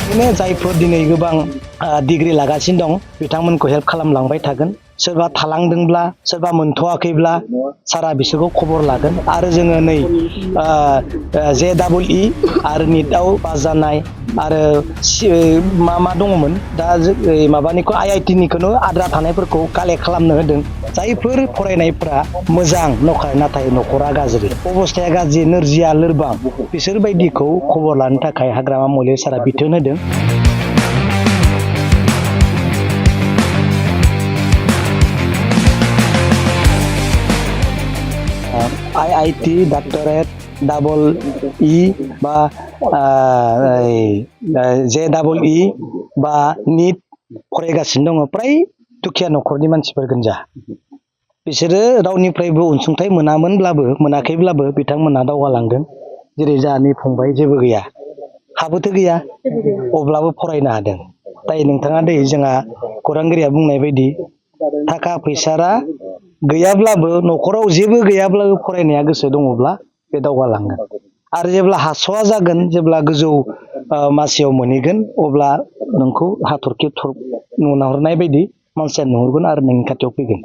बिदिनो जायफोर दिनै गोबां डिग्री लागासिनो दं बिथांमोनखौ हेल्प खालामलांबाय थागोन। सोरबा थालांदोंब्ला सोरबा मोनथ'वाखैब्ला सारा बिसोरखौ खबर लागोन। आरो जोङो नै JEE आरो निटआव पास जानाय आरो मा दङमोन दा माबानिखौ IIT निखौनो आद्रा थानायफोरखौ कालेक्ट खालामनो होदों। जायफोर फरायनायफ्रा मोजां नाथाय न'खरा गाज्रि, अबस्थाया गाज्रि, नोरजिया लोरबां, बिसोरबायदिखौ खबर लानो थाखाय हाग्रामा महिला सारा बिथोन होदों। IIT डक्टरेट EE बा JEE बा निट फरायगासिनो दङ फ्राय दुखिया न'खरनि मानसिफोर गोजा। बिसोरो रावनिफ्रायबो अनसुंथाइ मोनाखैब्लाबो बिथांमोना दावगालांदों। जेरै जोंहानि फंबाय जेबो गैया, हाबोथ' गैया, अब्लाबो फरायनो हादों। दायो नोंथाङा जोंहा खौरांगिरिया बुंनाय बायदि थाखा फैसा गैयाब्लाबो न'खराव जेबो गैयाब्लाबो फरायनाया गोसो दङब्ला बे दावगालांगोन। आरो जेब्ला हास'वा जागोन, जेब्ला गोजौ मासियाव मोनहैगोन, अब्ला नोंखौ हाथरखि नुहरनाय बायदि मानसिया नुहरगोन आरो नोंनि खाथियाव फैगोन।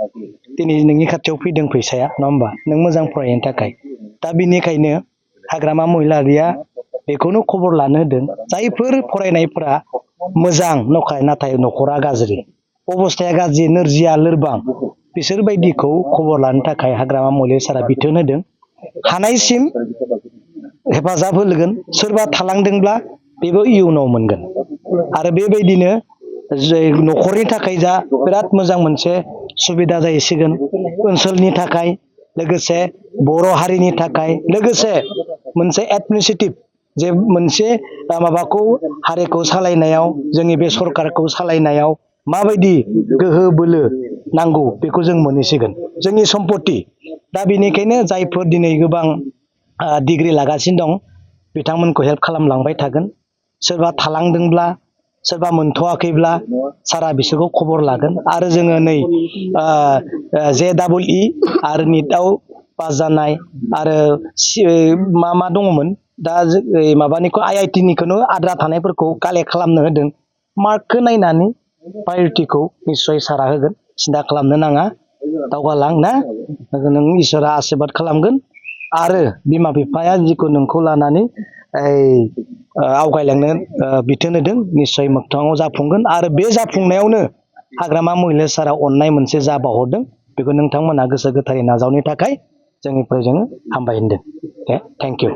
दिनै नोंनि खाथियाव फैदों फैसाया, नङा होमबा, नों मोजां फरायनो थाखाय। दा बिनिखायनो हाग्रामा महिलारिया बेखौनो खबर लानो होदों। जायफोर फरायनायफ्रा मोजां नाथाय न'खरा गाज्रि, अबस्थाया गाज्रि, नोरजिया लोरबां, बिसोरबायदिखौ खबर लानो थाखाय हाग्रामा महिला सारा बिथोन होदों। हानायसिम हेफाजाब होगोन। सोरबा थालांदोंब्ला बेबो इयुनाव मोनगोन। आरो बेबायदिनो न'खरनि थाखाय बिराद मोजां मोनसे सुबिदा जाहैसिगोन, ओनसोलनि थाखाय, लोगोसे बर' हारिनि थाखाय, लोगोसे मोनसे एडमिनिस्ट्रेटिभ जे मोनसे माबाखौ हारिखौ सालायनायाव, जोंनि बे सरकारखौ सालायनायाव माबायदि गोहो बोलो नांगौ बेखौ जों मोनहैसिगोन, जोंनि सम्पति। दा बेनिखायनो जायफोर दिनै गोबां डिग्री लागासिनो दं बिथांमोनखौ हेल्प खालामलांबाय थागोन। सोरबा थालांदोंब्ला सोरबा मोनथ'वाखैब्ला सारा बिसोरखौ खबर लागोन। आरो जोङो नै JEE आरो निटआव पास जानाय आरो मा दङमोन दा माबानिखौ IIT निखौनो आद्रा थानायफोरखौ कालेक्ट खालामनो होदों। मार्कखौ नायनानै प्रायरिटिखौ निस्सय सारा होगोन, सिन्था खालामनो नाङा, दावगालां ना, नों इसोरा आशीर्बाद खालामगोन। आरो बिमा बिफाया जिखौ नोंखौ लानानै आवगायलांनो बिथोन होदों, निस्सय मोगथाङाव जाफुंगोन। आरो बे जाफुंनायावनो हाग्रामा महिला सारा अननाय मोनसे बावहरदों, बेखौ नोंथांमोना गोसो गोथारै नाजावनो थाखाय जोंनिफ्राय जोङो हामबाय होनदों। Thank you.